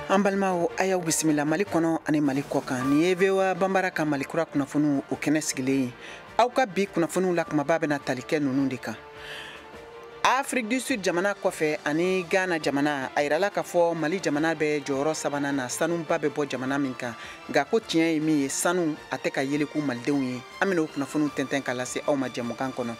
An balimaw, a y'aw bisimila Mali kɔnɔ ani Mali kɔ kan. Nin ye VOA Banbara ka Mali kura kunnafoniw o kɛnɛ sigilen ye. Aw ka bi kunnafoniw la, kumaba bɛna tali kɛ ninnu de kan: Afrique du Sud jamana kɔfɛ ani Ghana jamana, a yirala k'a fɔ Mali jamana bɛ jɔyɔrɔ sabanan na sanuba bɛ bɔ jamana min kan. Nka ko tiɲɛ ye min ye, sanu a tɛ ka yeleku malidenw ye. An bɛna o kunnafoniw tɛntɛn ka lase aw ma jɛmukan kɔnɔ.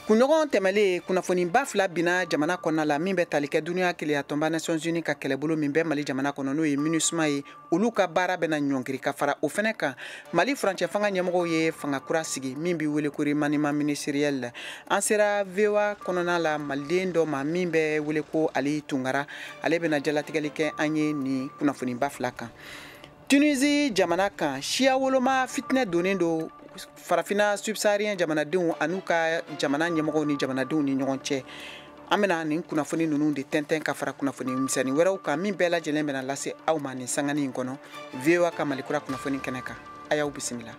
Kunɲɔgɔn tɛmɛlen, kunnafoniba fila binna jamana kɔnɔna la min bɛ tali kɛ duniya kelenya tɔnba Nations Unies ka kɛlɛbolo min bɛ Mali jamana kɔnɔ, n'o ye MINUSMA ye, olu ka baara bɛna ɲɔngiri. Ka fara o fɛnɛ kan, Mali furancɛ fanga ɲɛmɔgɔw ye fanga kura sigi min bɛ wele ko remaniement ministériel la. An sera VOA kɔnɔna la maliden dɔ ma min bɛ wele ko Ali Tunkara. Ale bɛna jalatigɛli kɛ an ye nin kunnafoniba fila kan. Tunisie jamana kan, siya woloma fitinɛ donnen don Farafina subsaharien jamanadenw an'u ka jamana ɲɛmɔgɔw ni jamanadenw ni ɲɔgɔn cɛ. An bɛna nin kunnafoni ninnu de tɛntɛn ka fara kunnafoni misɛnnin wɛrɛw kan min bɛɛ lajɛlen bɛna lase aw ma nin sangani in kɔnɔ VOA ka Malikura kunnafoni kɛnɛ kan. A y'aw bisimila.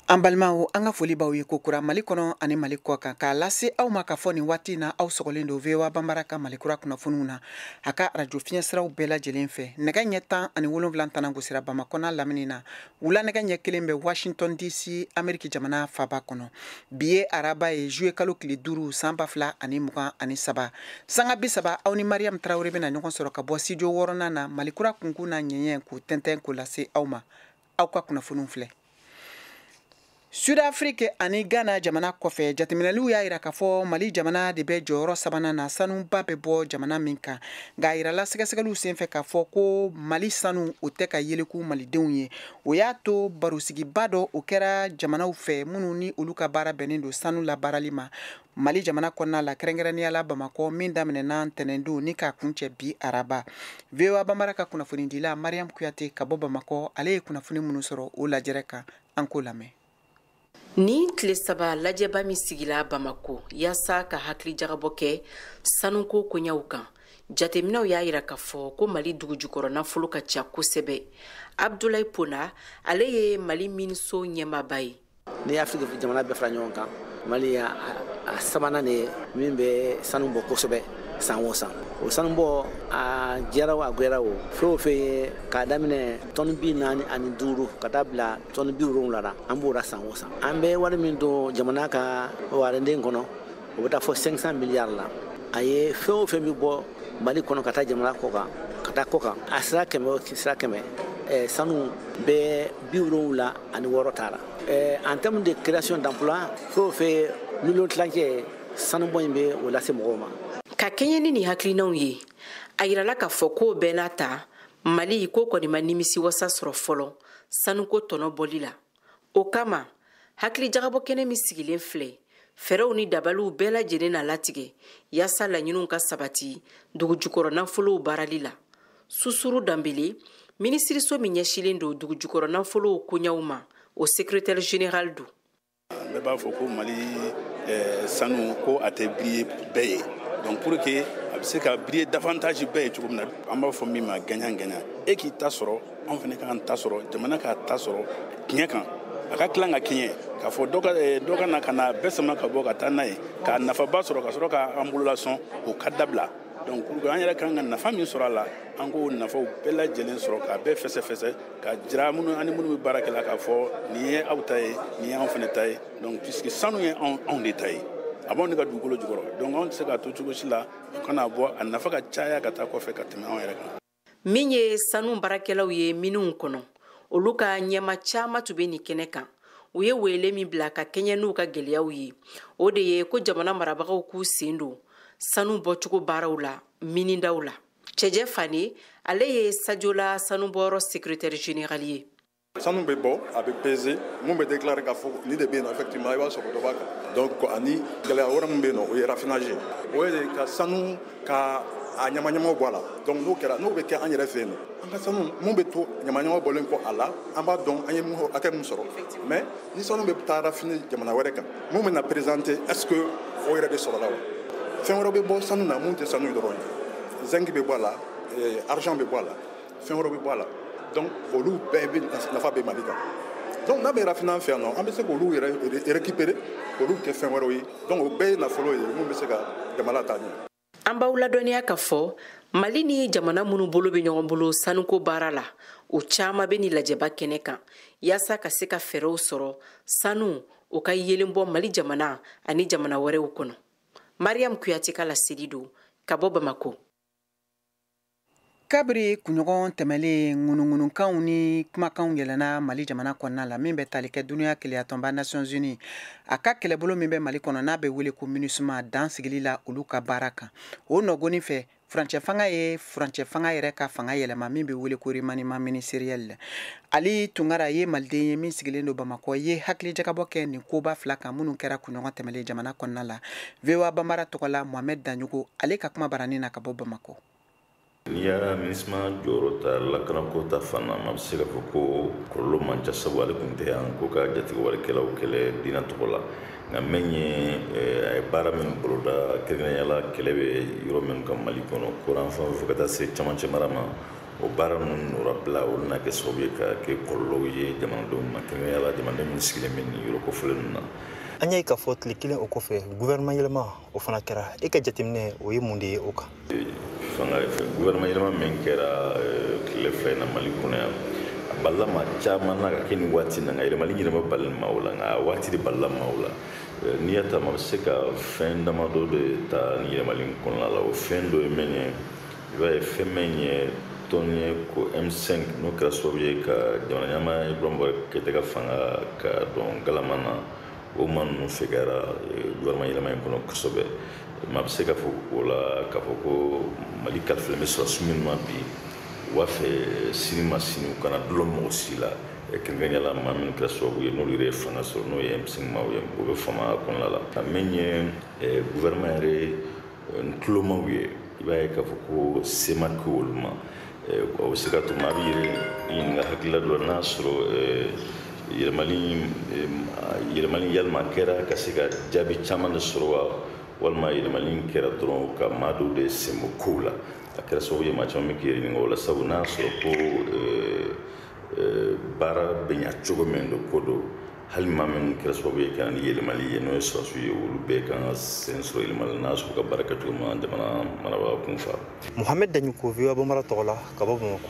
An balimaw, an ka foli b'aw ye kokura Mali kɔnɔ ani Mali kɔ kan, k'a lase aw ma k'a fɔ nin waati na aw sɔgɔlen don VOA Banbara ka Malikura kunnafoniw na a ka arajo fiɲɛsiraw bɛɛ lajɛlen fɛ. Nɛgɛ ɲɛ 17 tana gosira Bamakɔ n'a lamini na. Wula nɛgɛ ɲɛ 1 bɛ Washington DC, Ameriki jamana faba kɔnɔ. Bi ye araba ye, juillet kalo tile 5, san 2023. Sanga 30, aw ni Mariam Tarawele bɛna ɲɔgɔn sɔrɔ ka bɔ studio wɔɔrɔnan na, Malikura kunkun n'a ɲɛɲɛ k'o tɛntɛn k'o lase aw ma. Aw ka kunnafoniw filɛ. Sud-Afrique ani Ghana jamana kɔfɛ, jateminɛliw y'a yira k'a fɔ Mali jamana de bɛ jɔyɔrɔ sabanan na sanuba bɛ bɔ jamana min kan. Nka a yirala sɛgɛsɛgɛliw senfɛ k'a fɔ ko Mali sanu o tɛ ka yeleku malidenw ye. O y'a to barosigiba dɔ o kɛra jamanaw fɛ minnu ni olu ka baara bɛnnen don sanu labaarali ma Mali jamana kɔnɔna la, kɛrɛnkɛrɛnnenya la Bamakɔ, min daminɛna ntɛnɛndon ni k'a kuncɛ bi araba. VOA Banbara ka kunnafonidila Mariam Kuyate ka bɔ Bamakɔ, ale ye kunnafoni minnu sɔrɔ o lajɛrɛ kan, an k'o lamɛn. Ni tile 3 lajɛba min sigila Bamako yaasa ka hakili jagabɔ kɛ sanuko koɲɛw kan, jateminɛw y'a yira k'a fɔ ko Mali dugujukɔrɔ nafolo ka ca kosɛbɛ. Abdulayi Pona, ale ye Mali miniso ɲɛmaaba ye. N'i ye Afiriki jamana bɛɛ fara ɲɔgɔn kan, Mali y'a a sabanan de ye min bɛ sanu bɔ kosɛbɛ san o san. O sanu bɔ, a diyara o, a goyara o, fɛn o fɛn ye k'a daminɛ tɔni 45 ka taa bila tɔni 70 la, an b'o la san o san. An bɛ wari min don jamana ka warenden kɔnɔ, o bɛ taa fɔ 500 milliards la. A ye fɛn o fɛn bɛ bɔ Mali kɔnɔ ka taa jamana kɔ kan, ka taa kɔ kan, a sira 100 o sira 100, sanu bɛ 76 t'a la. En termes de création d'emploi, fɛn o fɛn miliyɔn tilancɛ, sanubɔ in bɛ o lase mɔgɔw ma. Ka kɛɲɛ ni nin hakilinaw ye, a yirala k'a fɔ k'o bɛɛ n'a ta, Mali ko kɔni ma nimisi wasa sɔrɔ fɔlɔ sanuko tɔnɔ bɔli la. O kama, hakili jagabɔ kɛnɛ min sigilen filɛ, fɛɛrɛw ni dabaliw bɛɛ lajɛlen na latigɛ yaasa laɲiniw ka sabati dugujukɔrɔ nafolow baarali la. Susuru Danbele, minisiriso min ɲɛsilen don dugujukɔrɔ nafolow koɲɛw ma, o secrétaire général don. Bɛɛ b'a fɔ ko Mali sanu ko a tɛ briller bɛɛ ye. Donc pour que a bɛ se ka briller davantage bɛɛ ye cogo min na, an b'a fɔ min ma gagnant gagnant. E k'i ta sɔrɔ, anw fana k'an ta sɔrɔ, jamana k'a ta sɔrɔ tiɲɛ kan, a ka tilan ka kɛɲɛ k'a fɔ dɔ ka na ka na bɛɛ sama ka bɔ ka taa n'a ye k'a nafaba sɔrɔ ka sɔrɔ k'an bololasɔn, o ka dabila. Donc pour que an yɛrɛ kan ka nafa min sɔrɔ a la, an k'o nafaw bɛɛ lajɛlen sɔrɔ k'a bɛɛ fɛsɛfɛsɛ ka jira minnu ani minnu bɛ baara kɛ la k'a fɔ nin ye aw ta ye, nin ye anw fana ta ye. Donc puisque sanu ye anw de ta ye, a b'anw de ka dugukolo jukɔrɔ, donc anw tɛ se k'a to cogo si la o kana bɔ a nafa ka caya ka taa kɔfɛ ka tɛmɛ anw yɛrɛ kan. Min ye sanu baarakɛlaw ye minnu kɔnɔ, olu ka ɲɛma caman tun bɛ nin kɛnɛ kan. U ye wele min bila ka kɛɲɛ n'u ka gɛlɛyaw ye, o de ye ko jamana marabagaw k'u sen don sanu bɔcogo baaraw la minidaw la. Cɛjɛ Fane, ale ye Sadiola sanubɔyɔrɔ secrétaire général ye. Sanu bɛ bɔ, a bɛ peser, mun bɛ déclarer k'a fɔ nin de bɛ yen nɔ, effectivement i b'a sɔrɔ dɔ b'a kan. Donc ani gɛlɛya wɛrɛ min bɛ yen nɔ, o ye raffinage ye. O ye de ka sanu ka a ɲamaɲamaw bɔ a la. Donc n'o kɛra, n'o bɛ kɛ an yɛrɛ fɛ yen nɔ, an ka sanu mun bɛ to ɲamaɲama bɔlen kɔ a la, an b'a dɔn an ye hakɛ mun sɔrɔ. Mais ni sanu bɛ taa raffiner jamana wɛrɛ kan, mun bɛ na présenter, est-ce que o yɛrɛ de sɔrɔla wa? Fɛn wɛrɛ bɛ bɔ sanu na mun tɛ sanu dɔrɔn ye. Zinc bɛ bɔ a la, argent bɛ bɔ a la, fɛn wɛrɛ bɛ bɔ a la. Donc olu bɛɛ bɛ nafa bɛ Mali kan. Donc n'a bɛ raffiner an fɛ yan nɔ, an bɛ se k'olu yɛrɛ récupérer, k'olu kɛ fɛn wɛrɛw ye. Donc o bɛɛ ye nafolo ye mun bɛ se ka jamana taa ɲɛ. An b'aw ladɔnniya k'a fɔ Mali ni jamana minnu bolo bɛ ɲɔgɔn bolo sanuko baara la, o caman bɛ nin lajɛba kɛnɛ kan yaasa ka se ka fɛɛrɛw sɔrɔ sanu o ka yelen bɔ Mali jamana ani jamana wɛrɛw kɔnɔ. Mariam Kuyate ka laseli don ka bɔ Bamako. Kabiri kunɲɔgɔn tɛmɛlen, ŋunuŋunukanw ni kumakanw yɛlɛnna Mali jamana kɔnɔna la min bɛ tali kɛ dunuya kelenyatɔnba Nations Unies a ka kɛlɛbolo min bɛ Mali kɔnɔ n'a bɛ wele ko MINUSMA dan sigili la olu ka baara kan. O nɔgɔni fɛ, furancɛ fanga ye furancɛ fanga yɛrɛ ka fanga yɛlɛma min bɛ wele ko remaniement ministériel. Ali Tunkara ye maliden ye min sigilen don Bamakɔ, ye hakilijagabɔ kɛ nin koba fila kan minnu kɛra kunɲɔgɔn tɛmɛlen jamana kɔnɔna la. VOA Bambara tɔgɔ la, Mohamed Daɲogo ale ka kuma baranin na ka bɔ Bamakɔ. N'i y'a MINUSMA jɔyɔrɔ ta lakanako ta fan na, a bɛ se k'a fɔ ko kɔlɔlɔ man ca, sabu ale tun tɛ yan ko ka jatigɛwalekɛlaw kɛlɛ diinɛ tɔgɔ la. Nka min ye a ye baara min boloda, kɛrɛnkɛrɛnnenya la kɛlɛ bɛ yɔrɔ min kan Mali kɔnɔ, koran fan fɛ ka taa se camancɛ mara ma, o baara ninnu nɔrabila olu na kɛ sababu ye ka kɛ kɔlɔlɔw ye jamanadenw ma, kɛrɛnkɛrɛnnenya la jamanaden minnu sigilen bɛ nin yɔrɔ kofɔlen ninnu na. An y'a ye k'a fɔ tile kelen o kɔfɛ, gouvernement yɛlɛma o fana kɛra. E ka jateminɛ o ye mun de ye o kan? Fanga gouvernement yɛlɛma min kɛra tile fila in na Mali kɔnɔ yan, a balila maa caman na ka kɛ nin waati na, nka yɛlɛmali yɛrɛ ma bali maaw la, nka a waati de balila maaw la. N'i y'a ta, maa bɛ se ka fɛn damadɔ de ta nin yɛlɛmali in kɔnɔna la. O fɛn dɔ ye min ye, i b'a ye fɛn min ye tɔn ye ko M5, n'o kɛra sababu ye ka jamana ɲɛmaa Ibrahim Boubacar Keïta ka fanga ka dɔn galama na, o maa ninnu fɛgɛra gouvernement yɛlɛma in kɔnɔ kosɛbɛ. Maa bɛ se k'a fɔ o la k'a fɔ ko Mali kalifalen bɛ sɔrɔdasi minnu ma bi, u b'a fɛ sini ma sini u kana dulon mɔgɔ si la, kɛrɛnkɛrɛnnenya la maa minnu kɛra sababu ye n'olu yɛrɛ ye fanga sɔrɔ, n'o ye M5 maaw ye, o bɛ fama kɔnɔna la. Nka min ye gouvernement yɛrɛ tulomaw ye, i b'a ye k'a fɔ ko se ma kɛ olu ma. O bɛ se ka to maa b'i yɛrɛ ɲininka hakilila dɔ la n'a sɔrɔ yɛlɛmali yalima kɛra ka se ka jaabi caman de sɔrɔ wa, walima yɛlɛmali kɛra dɔrɔn ka maa dɔw de sen bɔ kow la. A kɛra sababu ye maa caman bɛ k'i yɛrɛ ɲininka o la, sabu n'a sɔrɔ ko baara bɛ ɲa cogo min don ko don, hali maa minnu kɛra sababu ye ka na ni yɛlɛmali ye, n'o ye sɔrɔdasiw ye, olu bɛɛ kan ka sen sɔrɔ yɛlɛmali n'a sɔrɔ ka baara kɛcogo ma jamana marabaa kun fa. Mohamed Daɲogo, VOA Bambara tɔgɔ la ka bɔ Bamakɔ.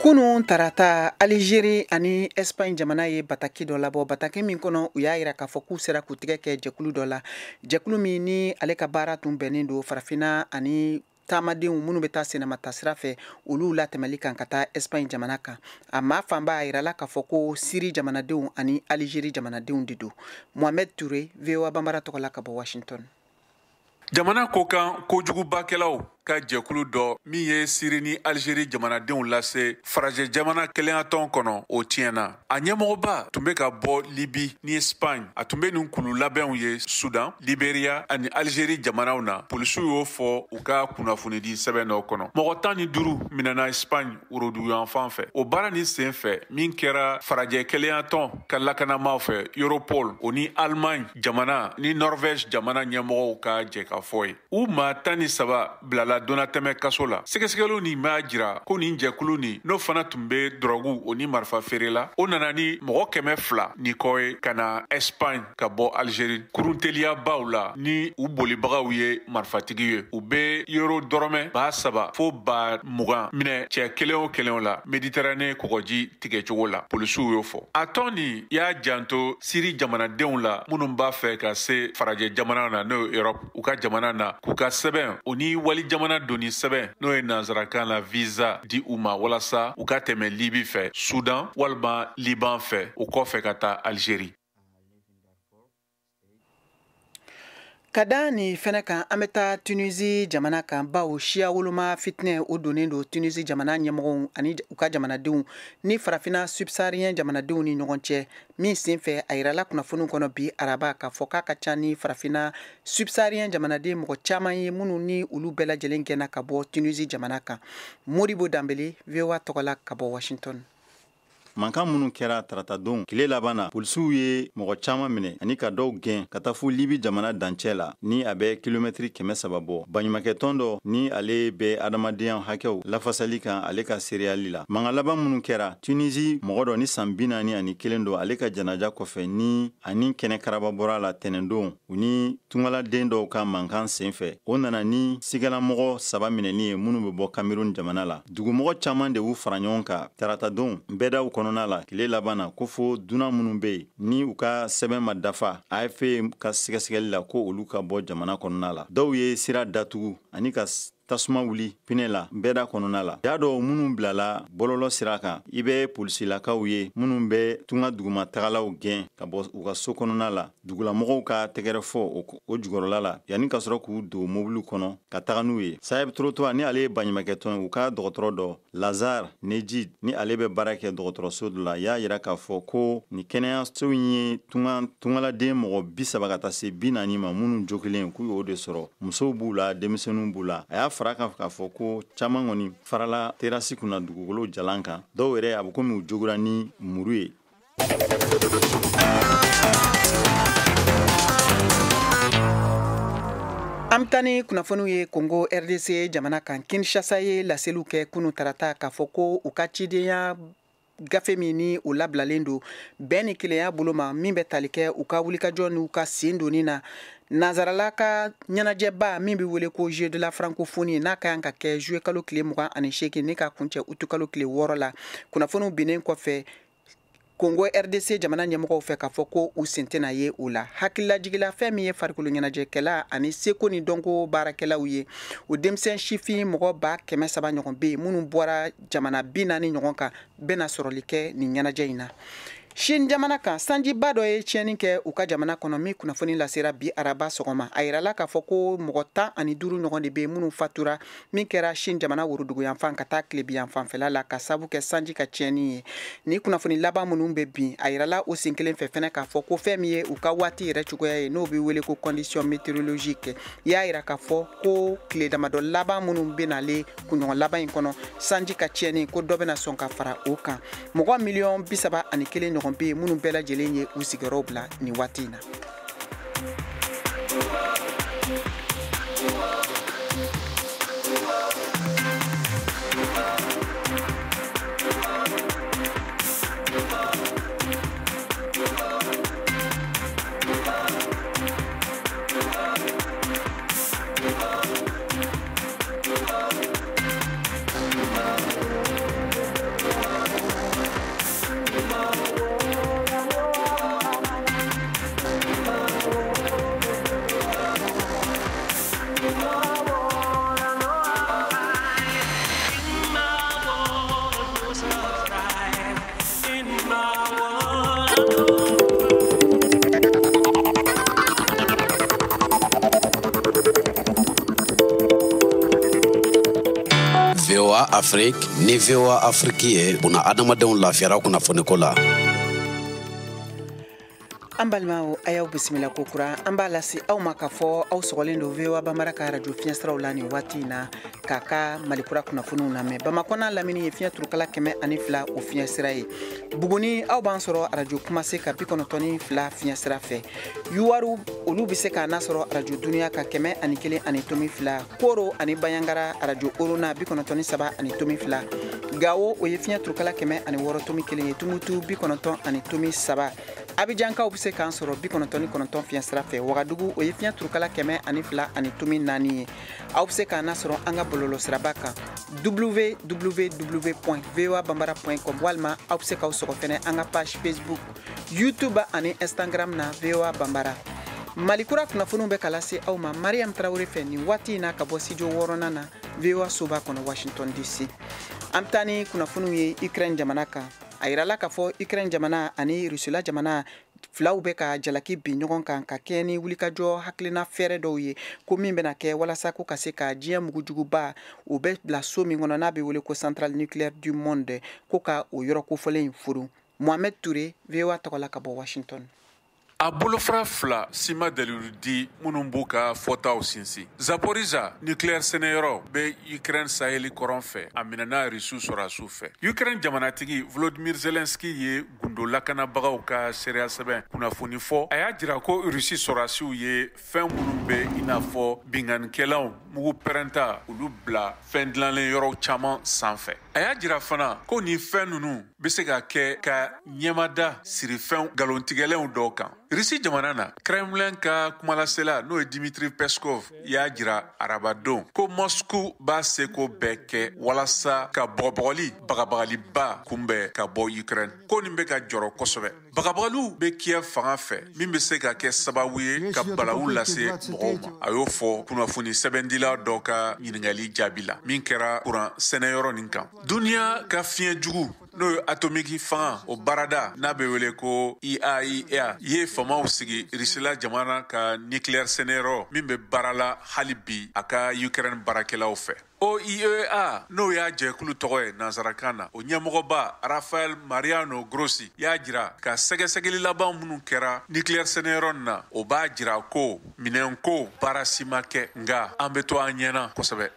Kunun tarata, Algérie ani Espagne jamana ye bataki dɔ labɔ, bataki min kɔnɔ u y'a yira k'a fɔ k'u sera k'u tɛgɛ kɛ jɛkulu dɔ la, jɛkulu min ni ale ka baara tun bɛnnen don farafinna ani taamadenw minnu bɛ taa senamata sira fɛ olu latɛmɛli kan ka taa Espagne jamana kan. A maa fanba a yirala k'a fɔ ko Syrie jamanadenw ani Algérie jamanadenw de don. Mohamed Touré, VOA Bambara tɔgɔ la ka bɔ Washington. Jamana kokan kojugubakɛlaw ka jɛkulu dɔ min ye Siri ni Algérie jamanadenw lase farajɛ jamana kelenyatɔn kɔnɔ, o tiɲɛna. A ɲɛmɔgɔba tun bɛ ka bɔ Libi ni Espagne. A tun bɛ nin kulu labɛnw ye Sudan, Liberia ani Algérie jamanaw na. Polisiw y'o fɔ u ka kunnafonidi sɛbɛn dɔ kɔnɔ. Mɔgɔ 15 minɛna Espagne woroduguyanfan fɛ. O baara nin sen fɛ min kɛra farajɛ kelenyatɔn ka lakanamaw fɛ, Europol, o ni Allemagne jamana ni Norvège jamana ɲɛmɔgɔw ka jɛkafɔ ye. U maa 13 bilala donnatɛmɛ kaso la. Sɛgɛsɛgɛliw nin b'a jira ko nin jɛkulu nin, n'o fana tun bɛ dɔrɔgu o ni marifa feere la, o nana ni mɔgɔ 200 ni kɔ ye ka na Espagne ka bɔ Algérie kurunteliyabaw la ni u bolibagaw ye marifatigi ye. U bɛ euro dɔrɔmɛ 3000 fo 20,000 minɛ cɛ kelen o kelen la Méditerranée kɔgɔji tigɛcogo la, polisiw y'o fɔ. A tɔn nin y'a janto Siri jamanadenw la minnu b'a fɛ ka se farajɛ jamana na, n'o ye Europe, u ka jamana na, k'u ka sɛbɛn o ni wali jamana doni sɛbɛn, n'o ye nansarakan la visa, di u ma walasa u ka tɛmɛ Libi fɛ, Sudan walima Liban fɛ, o kɔfɛ ka taa Algérie. Ka da nin fɛnɛ kan, an bɛ taa Tunisie jamana kan, bawo siya woloma fitinɛ o donnen don Tunisie jamana ɲɛmɔgɔw ani u ka jamanadenw ni farafinna subsaharien jamanadenw ni ɲɔgɔn cɛ min senfɛ a yirala kunnafoniw kɔnɔ bi araba k'a fɔ k'a ka ca ni farafinna subsaharien jamanaden mɔgɔ caman ye minnu ni olu bɛɛ lajɛlen gɛnna ka bɔ Tunisie jamana kan. Modibo Danbele, VOA tɔgɔ la ka bɔ Washington. Mankan minnu kɛra taratadon tile laban na, polisiw ye mɔgɔ caman minɛ ani ka dɔw gɛn ka taa fo Libi jamana dancɛ la, ni a bɛ kilomɛtiri 300 bɔ. Baɲumankɛtɔn dɔ ni ale bɛ adamadenya hakɛw lafasali kan, ale ka seereyali la, mankan laban minnu kɛra Tunisie, mɔgɔ dɔ ni san 41 don, ale ka janaja kɔfɛ, ni ani kɛnɛ karaba bɔra la tɛnɛndon, u ni tungaladen dɔw ka mankan senfɛ, o nana ni sigalamɔgɔ 3 minɛni ye minnu bɛ bɔ Cameroun jamana la. Dugumɔgɔ caman de y'u fara ɲɔgɔn kan taratadon bɛɛdaw kɔnɔna la tile laban na, ko fo dunan minnu bɛ yen ni u ka sɛbɛn ma dafa AFP ka sɛgɛsɛgɛli la, ko olu ka bɔ jamana kɔnɔna la. Dɔw ye sira datugu ani ka tasuma wuli pinɛ la bɛɛda kɔnɔna la. Ja dɔw minnu bilala bɔlɔlɔ sira kan, i bɛ polisilakaw ye minnu bɛ tunga duguma tagalaw gɛn ka bɔ u ka so kɔnɔna la, dugulamɔgɔw ka tɛgɛrɛ fɔ o jukɔrɔla la yanni ka sɔrɔ k'u don mobiliw kɔnɔ ka taga n'u ye. Sahel Trottoir ni ale ye baɲumankɛtɔn ye, u ka dɔgɔtɔrɔ dɔ Lazare Nejid ni ale bɛ baara kɛ dɔgɔtɔrɔso dɔ la, y'a yira k'a fɔ ko nin kɛnɛyaso in ye tungaladen mɔgɔ 30 ka taa se 40 ma minnu jogilen, k'u y'o de sɔrɔ. Musow b'u la, denmisɛnninw b'u la. A y'a fara kan k'a fɔ ko caman kɔni farala terasi kunna dugukolo jalan kan, dɔw yɛrɛ a bɛ komi u jogira ni muru ye. An bɛ taa ni kunnafoniw ye Congo RDC jamana kan. Kinshasa ye laseliw kɛ kunu tarata k'a fɔ ko u ka cidenya gafe min ni o labilalen don bɛn ni kelenya bolo ma, min bɛ tali kɛ u ka wulikajɔ n'u ka sen donni na nanzarala ka ɲɛnajɛba min bɛ wele ko Jeux de la francophonie, n'a ka kan ka kɛ juillet kalo tile 28 ni ka kuncɛ août kalo tile 6 la. Kunnafoniw binnen kɔfɛ Congo RDC jamana ɲɛmɔgɔw fɛ k'a fɔ ko u sen tɛna ye o la. Hakililajigila fɛn min ye farikolo ɲɛnajɛkɛla ani seko ni dɔnko baarakɛlaw ye, o denmisɛn sifin mɔgɔ 300 ɲɔgɔn bɛ yen minnu bɔra jamana 40 ɲɔgɔn kan, bɛna sɔrɔli kɛ nin ɲɛnajɛ in na. Chine jamana kan, sanjiba dɔ ye tiɲɛni kɛ u ka jamana kɔnɔ min kunnafoni lasera bi araba sɔgɔma. A yirala k'a fɔ ko mɔgɔ 15 ɲɔgɔn de bɛ minnu fatura, min kɛra Chine jamana woroduguyanfan ka taa tilebiyanfanfɛla la ka sabu kɛ sanji ka tiɲɛni ye. Ni kunnafoni laban minnu bɛ bin, a yirala o sen kelen fɛ fɛnɛ k'a fɔ ko fɛn min ye u ka waati yɛrɛ cogoya ye, n'o bɛ wele ko condition météorologique, y'a yira k'a fɔ ko tile damadɔ laban minnu bɛ nalen kunɲɔgɔn laban in kɔnɔ, sanji ka tiɲɛni ko dɔ bɛna sɔn ka fara o kan. Mɔgɔ 31 miliyɔn ɲɔgɔn bɛ yen minnu bɛɛ lajɛlen ye u sigiyɔrɔw bila nin waati in na. VOA Afrique ni VOA Afrique ye buna adamadenw lafiyara kunnafoniko la. An balimaw, a y'aw bisimila ko kura. An b'a lase aw ma k'a fɔ aw sɔgɔlen don VOA Bambara ka radio fiɲɛsiraw la nin waati in na k'a ka Malikura kunnafoniw lamɛn. Bamakɔ n'a lamini ye fiɲɛ turukala 102 o fiɲɛsira ye. Buguni, aw b'an sɔrɔ radio Kumase ka 92 fiɲɛsira fɛ. Yuwaru, olu bɛ se k'a nasɔrɔ radio Duniya ka 101.2. Koro ani Bayangara radio Orona 93.2. Gawo, o ye fiɲɛ turukala 106.1 ye. Tumutu 93. Abidjankaw bɛ se k'an sɔrɔ 99 fiɲɛsira fɛ. Wagadugu, o ye fiɲɛ turukala 102.4 ye. Aw bɛ se k'an nasɔrɔ an ka bɔlɔlɔsiraba kan www.voabambara.com, walima aw bɛ se k'aw sɔgɔ fɛnɛ an ka page Facebook, YouTube ani Instagram na VOA Bambara. Malikura kunnafoniw bɛ ka lase aw ma Mariam Traoré fɛ nin waati in na ka bɔ studio 6nan na VOA soba kɔnɔ Washington DC. An bɛ taa ni kunnafoniw ye Ukraine jamana kan. A yirala k'a fɔ Ukraine jamana ani Rusila jamana filaw bɛ ka jalaki bin ɲɔgɔn kan ka kɛɲɛ ni wulikajɔ hakilina fɛɛrɛ dɔw ye, ko min bɛna kɛ walasa ko ka se ka diɲɛ mugujuguba o bɛ bila so min kɔnɔ n'a bɛ wele ko centrale nucléaire du monde, ko ka o yɔrɔ kofɔlen in furu. Mohamed Touré, VOA tɔgɔ la ka bɔ Washington. A bolofara fila si ma dalilu di minnu b'u ka fɔtaw sinsin. Zaporizhzhia nucléaire sɛnɛyɔrɔ bɛ Ukraine saheli kɔrɔn fɛ, a minɛna Rusiw sɔrɔdasiw fɛ. Ukraine jamanatigi Volodymyr Zelensky ye gundo lakanabagaw ka seereya sɛbɛn kunnafoni fɔ. A y'a jira ko Rusi sɔrɔdasiw ye fɛn minnu bɛ i n'a fɔ binkannikɛlanw, mugu pɛrɛnta, olu bila fɛn dilanlen yɔrɔw caman sanfɛ. A y'a jira fana ko nin fɛn ninnu bɛ se ka kɛ ka ɲɛmada sirifɛnw nkalontigɛlenw dɔw kan. Risi jamana na, Kremlin ka kumalasela n'o ye Dimitri Peskov y'a jira arabadon ko Moscou b'a seko bɛɛ kɛ walasa ka bɔgɔbɔgɔli bagabagaliba kunbɛn ka bɔ Ukraine. Ko nin bɛ ka jɔrɔ kosɛbɛ. Bagabagaliw bɛ Kiev fanga fɛ min bɛ se ka kɛ sababu ye ka balawu lase mɔgɔw ma. A y'o fɔ kunnafoni sɛbɛndila dɔ ka ɲininkali jaabi la min kɛra kuran sɛnɛyɔrɔ nin kan. Duniya ka fiɲɛ jugu n'o ye atomiki fanga o baarada n'a bɛ wele ko IAEA ye famaw sigi Risila jamana ka nucléaire sɛnɛyɔrɔ min bɛ baara la hali bi a ka Ukraine baarakɛlaw fɛ. OIEA n'o y'a jɛkulu tɔgɔ ye nansarakan na, o ɲɛmɔgɔba Rafael Mariano Grossi y'a jira ka sɛgɛsɛgɛli laban minnu kɛra nucléaire sɛnɛyɔrɔ nin na, o b'a jira ko minɛnko baara si ma kɛ, nka an bɛ to an ɲɛna kosɛbɛ.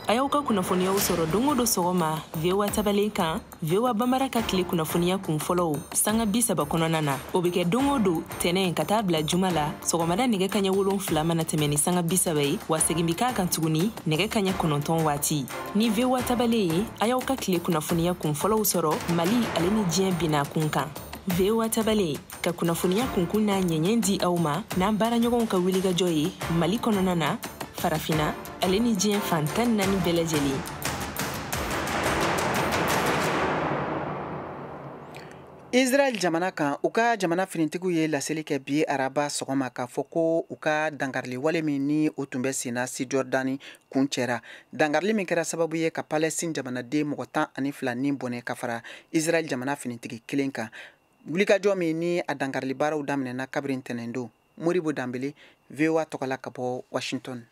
A y'aw ka kunnafoniyaw sɔrɔ don o don sɔgɔma VOA tabalen kan, VOA Bambara ka tile kunnafoniya kun fɔlɔw sanga 30 kɔnɔna na. O bɛ kɛ don o don tɛnɛn ka taa bila juma la sɔgɔmada nɛgɛ kaɲɛ 7 mana tɛmɛ ni sanga 30 ye, wa segin bɛ k'a kan tuguni nɛgɛ kaɲɛ 9 waati. Ni VOA tabalen ye, a y'aw ka tile kunnafoniya kun fɔlɔw sɔrɔ Mali ale ni diɲɛ binna kun kan. VOA tabalen ka kunnafoniya kunkun n'a ɲɛɲɛ di aw ma n'an baaraɲɔgɔnw ka wulikajɔ ye Mali kɔnɔna na, Farafina ale ni diɲɛ fan 14 bɛɛ lajɛlen. Israel jamana kan, u ka jamana finitigiw ye laseli kɛ bi araba sɔgɔma k'a fɔ ko u ka dankarili wale min ni o tun bɛ senna Cisjordanie kuncɛra. Dankarili min kɛra sababu ye ka Palestine jamanaden mɔgɔ 12 ni bɔnɛ ka fara Israel jamana finitigi kelen kan. Wulikajɔ min ni a dankarili baaraw daminɛna kabiri ntɛnɛndon. Moribo Danbele, VOA tɔgɔ la ka bɔ Washington.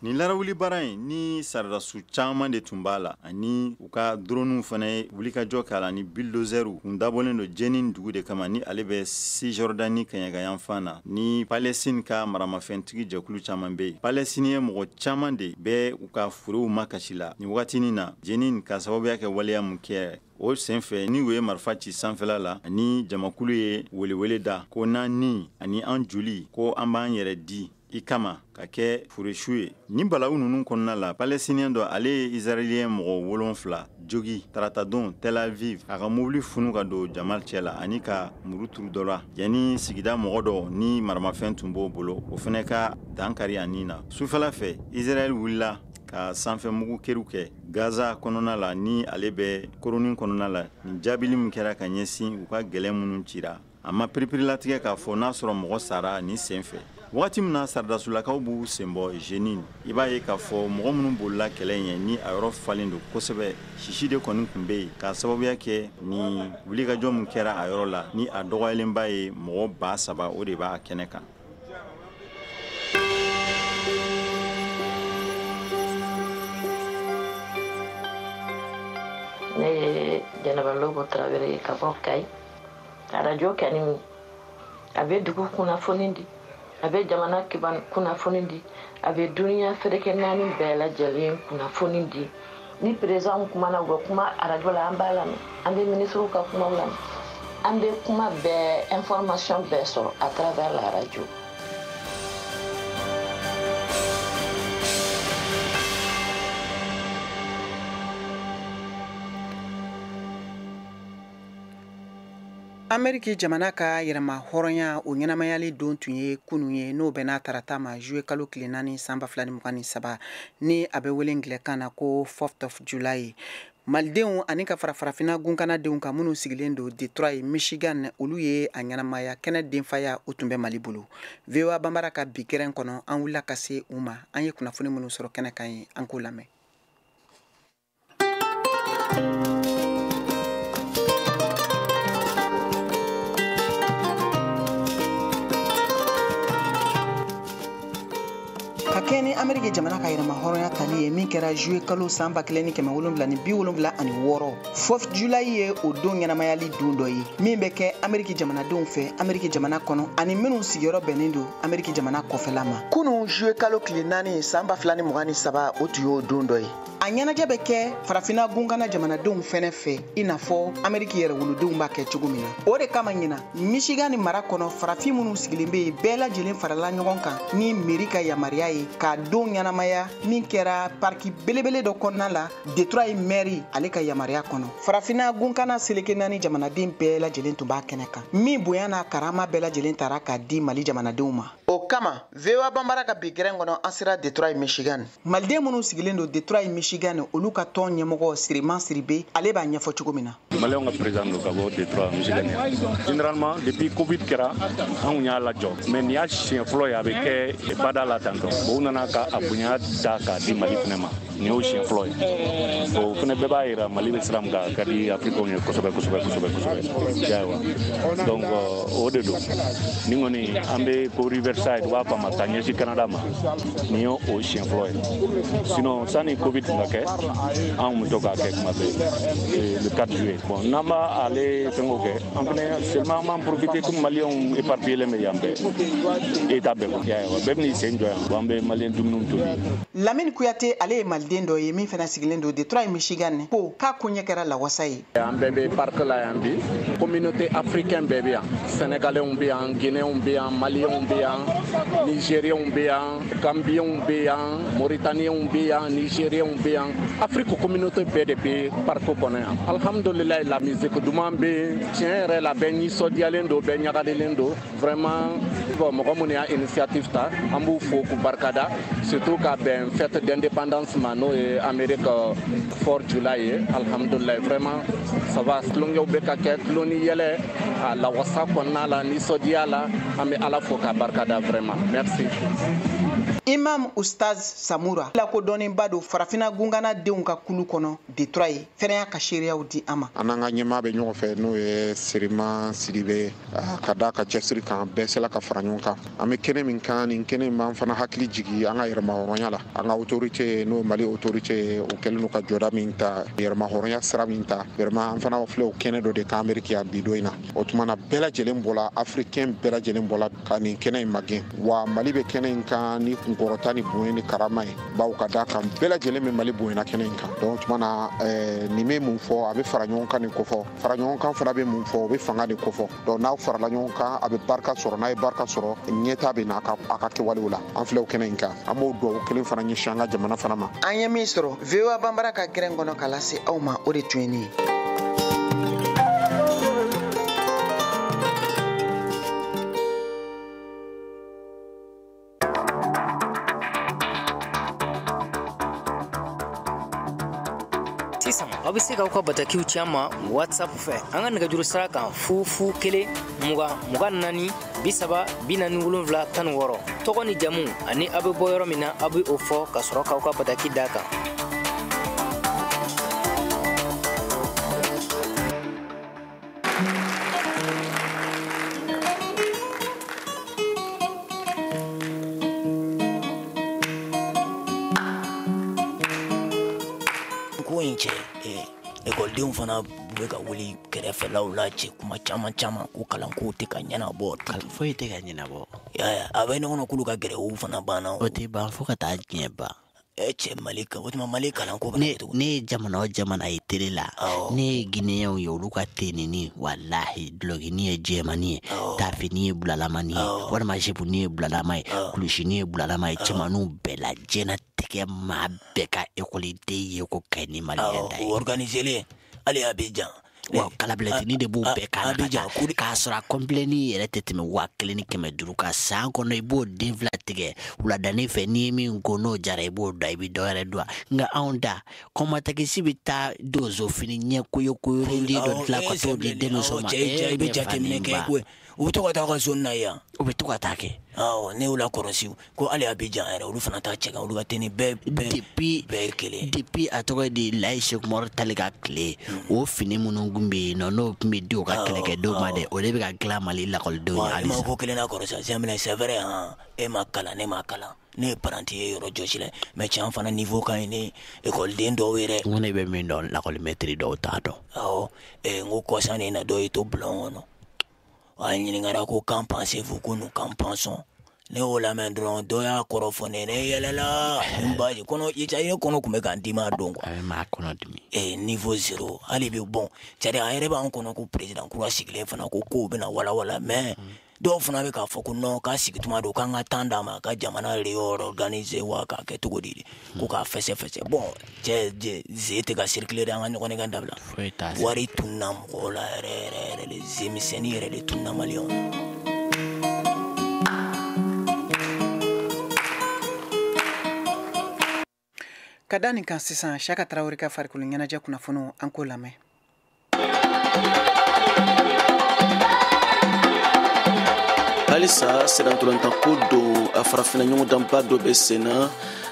Nin larawuli baara in ni saradasu caman de tun b'a la, ani u ka droniw fana ye wulikajɔ k'a la ni bulldozerw kun dabɔlen don Jenin dugu de kama ni ale bɛ Cisjordanie kɛɲɛkayanfan na, ni Palestine ka maramafɛntigi jɛkulu caman bɛ yen. Palestinien mɔgɔ caman de bɛ u ka forow makasi la nin wagatinin na Jenin ka sababuya kɛ waleya mun kɛ o senfɛ, ni u ye marifa ci sanfɛla la ani jamakulu ye welewele da ko n'an ni ani an joli ko an b'an yɛrɛ di i kama ka kɛ furesu ye. Nin balawu ninnu kɔnɔna la, Palestinien dɔ ale ye Israélien mɔgɔ 7 jogi taratadon Tel Aviv a ka mobili funu ka don jama cɛ la ani ka muru turu dɔ la, yanni sigida mɔgɔ dɔ ni maramafɛn tun b'o bolo o fana ka dankari a nin na. Sufɛla fɛ, Israël wulila ka sanfɛ mugu keriw kɛ Gaza kɔnɔna la ni ale bɛ koronin kɔnɔna la. Nin jaabili min kɛra ka ɲɛsin u ka gɛlɛn minnu cira, a ma piripirilatigɛ k'a fɔ n'a sɔrɔ mɔgɔ sara nin sen fɛ. Wagati min na saradasulakaw b'u sen bɔ Jenin, i b'a ye k'a fɔ mɔgɔ minnu bolila kɛlɛ ɲɛ ni a yɔrɔ falen don kosɛbɛ, sisi de kɔni tun bɛ yen k'a sababuya kɛ ni wulikajɔ min kɛra a yɔrɔ la ni a dɔgɔyalenba ye mɔgɔ 3000, o de b'a kɛnɛ kan. Ne ye Jɛnɛba Lobo Tarawele ye ka bɔ Kayi. Arajo kɛni a bɛ dugu kunnafoni di, a bɛ jamana kunnafoni di, a bɛ duniya ferekɛ naani bɛɛ lajɛlen kunnafoni di. Ni président kumana, u bɛ kuma arajo la, an b'a lamɛn, an bɛ minisiriw ka kumaw lamɛn, an bɛ kuma bɛɛ, information bɛɛ sɔrɔ à travers la radio. Ameriki jamana ka yɛrɛma hɔrɔnya o ɲɛnamayali don tun ye kunun ye, n'o bɛn'a tarata ma juillet kalo tile 4 san 2023, ni a bɛ wele ngilɛkan na ko 4th of July. Malidenw ani ka fara farafinna gunkanadenw kan minnu sigilen don Detroit, Michigan, olu ye a ɲɛnamaya kɛnɛ denfaya o tun bɛ Mali bolo. VOA Bambara ka bi gɛrɛn kɔnɔ, an wulila ka se u ma, an ye kunnafoni minnu sɔrɔ kɛnɛ kan ye, an k'o lamɛn. Ka kɛɲɛ ni Ameriki jamana ka yɛrɛma hɔrɔnya tali ye min kɛra juillet kalo san 1776, 4 July ye o don ɲɛnamayali don dɔ ye min bɛ kɛ Ameriki jamanadenw fɛ Ameriki jamana kɔnɔ ani minnu sigiyɔrɔ bɛnnen don Ameriki jamana kɔfɛla ma. Kunun juillet kalo tile 4 san 2023, o tun y'o don dɔ ye. A ɲɛnajɛ bɛ kɛ farafinna gunkana jamanadenw fɛnɛ fɛ i n'a fɔ Ameriki yɛrɛwolodenw b'a kɛ cogo min na. O de kama ɲina Michigan mara kɔnɔ, farafin minnu sigilen bɛ yen bɛɛ lajɛlen farala ɲɔgɔn kan ni mairie ka yamaruya ye k'a don ɲɛnamaya min kɛra parki belebele dɔ kɔnɔna la, Detroit mairie ale ka yamaruya kɔnɔ. Farafinna gunkana seleke naani jamanaden bɛɛ lajɛlen tun b'a kɛnɛ kan, min bonya n'a karama bɛɛ lajɛlen tara k'a di Mali jamanadenw ma. O kama VOA Banbara ka bi gɛrɛn kɔnɔ, an sera Detroit Michigan. Maliden minnu sigilen don Detroit Michigan, olu ka tɔn ɲɛmɔgɔ Siriman Siribe, ale b'a ɲɛfɔ cogo min na. Maliyɛnw ka président don ka bɔ Detroit Michigan. Généralement depuis Covid kɛra, anw y'a lajɔ, mais nin y'a siɲɛ fɔlɔ ye a bɛ kɛ bada la tantɔ. Bon, u nana ka a bonya ta k'a di Mali fɛnɛ ma, nin y'o siɲɛ fɔlɔ ye. O fɛnɛ bɛɛ b'a yira Mali bɛ sira min kan, a ka di Africains ye kosɛbɛ kosɛbɛ kosɛbɛ kosɛbɛ. Ayiwa, donc o de don. Nin kɔni an bɛ ko Riverside, u b'a fɔ a ma ka ɲɛsin Canada ma, nin y'o siɲɛ fɔlɔ ye. Sinon sani Covid tun ka kɛ, an kun bɛ to k'a kɛ kuma bɛɛ le 4 juillet. Bon, n'an b'a ale fɛngɛw kɛ, an fɛnɛ seulement an b'an profiter comme Maliyɛnw éparpillé bɛ yan bɛɛ, état bɛɛ kɔnɔ. Ayiwa, bɛɛ bɛn'i sen jɔ yan, an bɛ Maliyɛn dumuniw tobi. Lamine Kuyate, ale ye Maliden dɔ ye min fana sigilen don Detroit Michigan, ko k'a koɲɛ kɛra lawasa ye. An bɛɛ bɛ parc la yan bi, communauté africaine bɛɛ bɛ yan, Sénégalais bɛ yan, Guinéens bɛ yan, Maliens bɛ yan, Nigériens bɛ yan, Gambiens bɛ yan, Mauritaniens bɛ yan, Nigériens bɛ yan, Afrique communauté bɛɛ de bɛ parc kɔnɔ yan. Alhamdulilayi, la musique duman bɛ yen, tiɲɛ yɛrɛ la bɛɛ nisɔndiyalen don, bɛɛ ɲagalilen don vraiment. Bon, mɔgɔ minnu y'a initiative ta, an b'u fo k'u barikada, surtout ka bɛn fête d'indépendance ma, n'o ye Amérique 4 July ye. Alhamdulilayi, vraiment ça va, tulonkɛw bɛ ka kɛ, tulon ni yɛlɛ a lawasa kɔnɔna la, nisɔndiya la, an bɛ Ala fo k'a barikada vraiment, merci. Imam Ustaz Samura lakodɔnnenba don farafinna gungana denw ka kulu kɔnɔ Detroit, fɛnɛ y'a ka seereyaw di an ma. An n'an ka ɲɛmaa bɛ ɲɔgɔn fɛ, n'o ye Siriman Sidibe, ka da ka cɛsiri kan, bɛɛ sela ka fara ɲɔgɔn kan. An bɛ kɛnɛ min kan, nin kɛnɛ in b'an fana hakili jigin an ka yɛrɛmahɔrɔnya la. An ka autorité, n'o ye Mali autorité, o kɛlen don ka jɔda min ta, yɛrɛmahɔrɔnya sira min ta, vraiment an fana filɛ o kɛnɛ dɔ de kan Amérique yan bi don in na. O tuma na bɛɛ lajɛlen bɔla, africain bɛɛ lajɛlen bɔla ka nin kɛnɛ in magɛn. Wa Mali bɛ kɛnɛ in kan ni kunkɔrɔta ni bonya ni karama ye, bawo ka da kan bɛɛ lajɛlen bɛ Mali bonyana kɛnɛ in kan. Donc tuma na nin bɛ mun fɔ, a bɛ fara ɲɔgɔn kan de kofɔ, fara ɲɔgɔn kan fana bɛ mun fɔ, o bɛ fanga de kofɔ. Donc n'aw farala ɲɔgɔn kan, a bɛ barika sɔrɔ, n'a ye barika sɔrɔ, ɲɛta bɛ na a ka kɛwalew la. An filɛ o kɛnɛ in kan, an b'o dugawu kelen fana ɲɛsin an ka jamana fana ma. An ye min sɔrɔ VOA Banbara ka gɛrɛn kɔnɔ ka lase aw ma, o de tun ye nin ye. Sisan aw bɛ se k'aw ka batakiw ci an ma WhatsApp fɛ an ka nɛgɛjuru sira kan 0 0 1 20 24 30 47 16. Tɔgɔ ni jamu ani aw bɛ bɔ yɔrɔ min na, aw bɛ o fɔ ka sɔrɔ k'aw ka bataki d'a kan. Ko in cɛ, ekɔlidenw fana bɛ ka wuli kɛrɛfɛlaw la cɛ, kuma caman caman ko kalanko tɛ ka ɲɛnabɔ, foyi tɛ ka ɲɛnabɔ. A bɛ ɲɔgɔn k'olu ka gɛrɛw fana banna. O tɛ ban fo ka taa diɲɛ ban. Cɛ, Mali o tuma Mali kalanko bɛ cogo? Ne ye jamana o jamana ye télé la, ne ye Guinéenw ye, olu ka tenini walahi dulɔkini ye jɛmani ye, tafini ye bulalama ye, walima jepuni ye bulalama ye, kulusini ye bulalama ye, cɛmaninw bɛɛ la diɲɛnatigɛ maa bɛɛ ka ekɔliden ye ko ka ni Maliyɛn ta ye. O organiselen hali Abidjan. Wa kalabilatini de b'u bɛɛ kan na k'a sɔrɔ a kɔnpilɛni yɛrɛ tɛ tɛmɛ 1500 kan san kɔnɔ. I b'o den fila tigɛ wuladanin fɛ, n'i ye min ko n'o jara i b'o da, i bɛ dɔ wɛrɛ don. Nka anw da kɔmatakisi bɛ taa donso fini ɲɛ koyokoyolen dɔ dilan ka t'o di denmuso ma. I bɛ jateminɛ kɛ koyi. U bɛ to ka taa ka zone na yan. U bɛ to ka taa kɛ. Awɔ, ne y'u lakɔlɔsi ko hali Abidjan yɛrɛ olu fana t'a cɛ kan, olu ka tenue bɛɛ depuis bɛɛ ye kelen. Depuis a tɔgɔ di Layi Seku Umaru Tali ka tile, o fini minnu tun bɛ yen nɔ, n'o tun bɛ di u ka kɛlɛkɛdenw ma dɛ, o de bɛ ka dilan Mali lakɔlidenw ye halisa. I ma ko kelen na kɔrɔ sa, Zɛminɛ, c'est vrai han, e ma kalan, ne ma kalan. Ne ye paranti ye yɔrɔ jɔsi la, mais tiɲɛ fana niveau ka ɲi ni ekɔliden dɔw yɛrɛ. N ko ne bɛ min dɔn, lakɔlimɛtiri dɔw t'a dɔn. Awɔ, n ko kɔsa nin na dɔ y'i to bulon kɔnɔ. A ɲininkara ko qu'en pensez-vous, ko nous qu'en pensons. Ne y'o lamɛn dɔrɔn, dɔ y'a kɔrɔ fɔ ne, ne yɛlɛla n baji kɔnɔ, ne kɔnɔ tun bɛ ka n dimi a don quoi. A bɛ maa kɔnɔ dimi. Niveau zéro hali bi bon, c'est à dire a yɛrɛ b'an kɔnɔ ko président kura sigilen fana ko kow bɛna walawala, mais dɔw fana bɛ k'a fɔ ko non, k'a sigi tuma don k'an ka temps d'a ma ka jamana réorganiser wa k'a kɛ cogo di, ko k'a fɛsɛ fɛsɛ. Bon cɛ, ze tɛ ka circuler dɛ, an ka ɲɔgɔn nɛgɛn dabila. Wari tununa mɔgɔw la yɛrɛ yɛrɛ yɛrɛ de, ze misɛnnin yɛrɛ de tununa maliyɛnw na. Ka da nin kan sisan, Siyaka Tarawele ka farikolo ɲɛnajɛ kunnafoniw, an k'o lamɛn. Halisa sennantolatan don, a farafinna ɲɔgɔndanba dɔ bɛ senna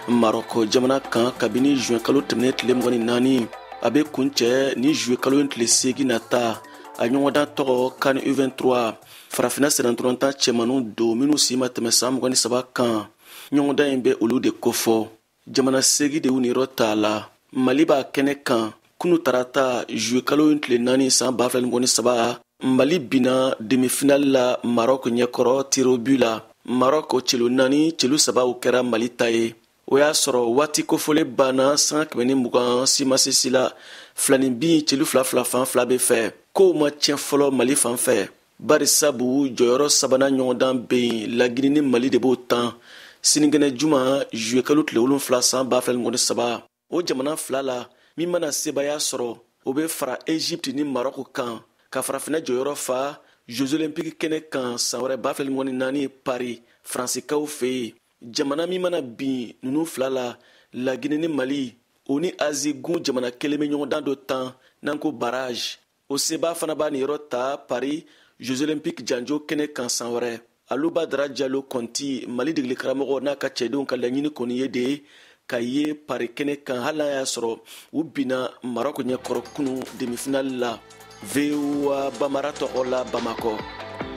Marɔkɔ jamana kan kabini juin kalo tɛmɛnen tile 24, a bɛ kuncɛ ni juillet kalo in tile 8 nata. A ɲɔgɔndan tɔgɔ CAN U23, farafinna sennantolatan cɛmaninw don minnu si ma tɛmɛ san 23 kan. Ɲɔgɔndan in bɛ olu de kofɔ. Jamana 8 de y'u niyɔrɔ t'a la. Mali b'a kɛnɛ kan. Kunu tarata juillet kalo in tile 4 san 2023, Mali binna demi-finale la Maroc ɲɛkɔrɔ tir au but la. Maroc celu 4, celu 3 o kɛra Mali ta ye. O y'a sɔrɔ waati kofɔlen banna sanga 120 si ma se si la. Filani bin celu 2 2 fan fila bɛ fɛ. Kow ma tiɲɛ fɔlɔ Mali fan fɛ. Bari sabu jɔyɔrɔ sabanan ɲɔgɔndan bɛ yen, Lagini ni Mali de b'o tan. Sinikɛnɛ juma juillet kalo tile 7 san 2023. O jamana fila la, min mana sebaaya sɔrɔ, o bɛ fara Egypte ni Maroc kan, ka farafinna jɔyɔrɔ fa Jeux olympiques kɛnɛ kan san wɛrɛ 2024 Paris, Faransikaw fɛ yen. Jamana min mana bin ninnu fila la, Lagini ni Mali, o ni Asie gun jamana kelen bɛ ɲɔgɔndan dɔ tan n'an ko barrage. O seba fana b'a niyɔrɔ ta Paris Jeux olympiques janjo kɛnɛ kan san wɛrɛ. Aluba Dara Jalo Kɔnti, Mali degeli karamɔgɔ n'a ka cɛdenw ka laɲini kɔni ye de ka ye Paris kɛnɛ kan, hali n'a y'a sɔrɔ u binna Maroc ɲɛkɔrɔ kunu demi-finale la. VOA Bamara tɔgɔ la Bamakɔ,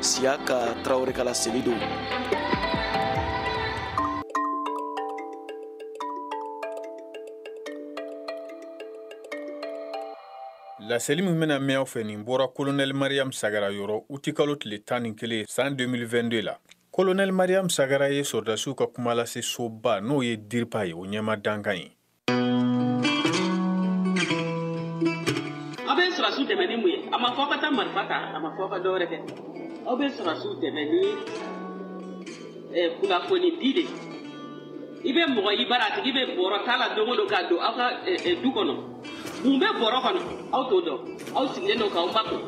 Siyaka Tarawele ka laseli don. Laseli min bɛna mɛn aw fɛ nin bɔra Colonel Mariam Sagara yɔrɔ utikalo tile 11 san 2022 la. Colonel Mariam Sagara ye sɔrɔdasiw ka kumalase soba n'o ye DIRPA ye, o ɲɛma dankan ye. Aw bɛ sɔrɔdasiw dɛmɛ ni mun ye? A ma fɔ aw ka taa marifa ta, a ma fɔ aw ka dɔwɛrɛ kɛ. Aw bɛ sɔrɔdasiw dɛmɛ ni kunnafoni di de. I bɛ mɔgɔ i bara, a tigi bɛ bɔrɔ t'a la don o don ka don aw ka du kɔnɔ. Mun bɛ bɔrɔ kɔnɔ? Aw t'o dɔn. Aw sigilen don k'aw makun.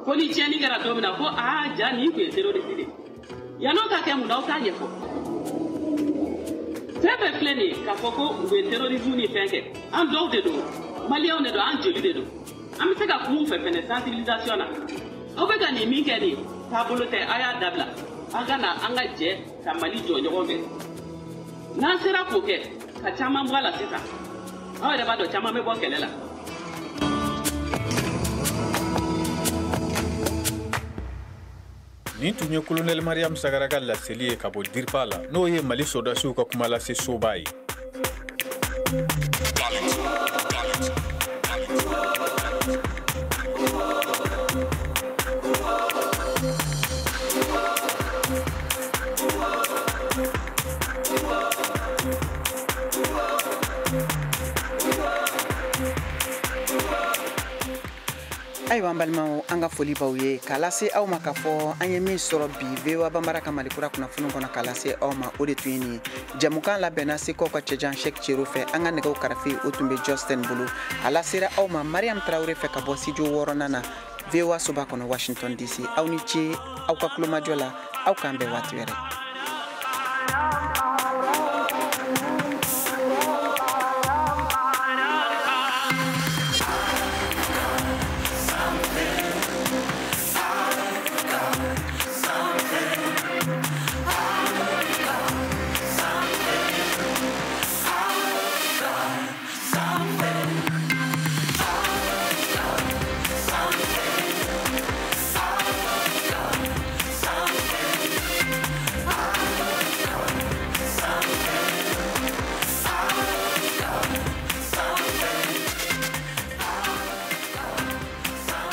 Fo ni tiɲɛni kɛra don min na ko aa ja nin tun ye terroriste de ye. Yann'o ka kɛ mun na aw t'a ɲɛfɔ. Fɛn fɛn filɛ nin ye k'a fɔ ko u bɛ terrorisme ni fɛn kɛ, an dɔw de don, maliyɛnw de don, an joli de don. An bɛ se ka kuma u fɛ fɛnɛ sensibilisation na. Aw bɛ ka nin min kɛ nin ye, taabolo tɛ, a y'a dabila. An ka na an ka jɛ ka Mali jɔ ɲɔgɔn fɛ. N'an sera k'o kɛ, ka caman bɔ a la sisan, aw yɛrɛ b'a dɔn caman bɛ bɔ kɛlɛ la. Nin tun ye Colonel Mariam Sagara ka laseli ye ka bɔ DIRPA la, n'o ye Mali sɔrɔdasiw ka kumalase soba ye. Ayiwa an balimaw, an ka foli b'aw ye k'a lase aw ma k'a fɔ an ye min sɔrɔ bi VOA Bambara ka Malikura kunnafoni kɔnɔ k'a lase aw ma, o de tun ye nin ye. Jɛmukan labɛnna Segukaw ka cɛjan Cheick Cero fɛ, an ka nɛgɛw karafe o tun bɛ Justin bolo. A lasera aw ma Mariam Traoré fɛ ka bɔ studio 6nan na VOA soba kɔnɔ Washington DC. Aw ni ce aw ka kulomajɔ la, aw k'an bɛn waati wɛrɛ.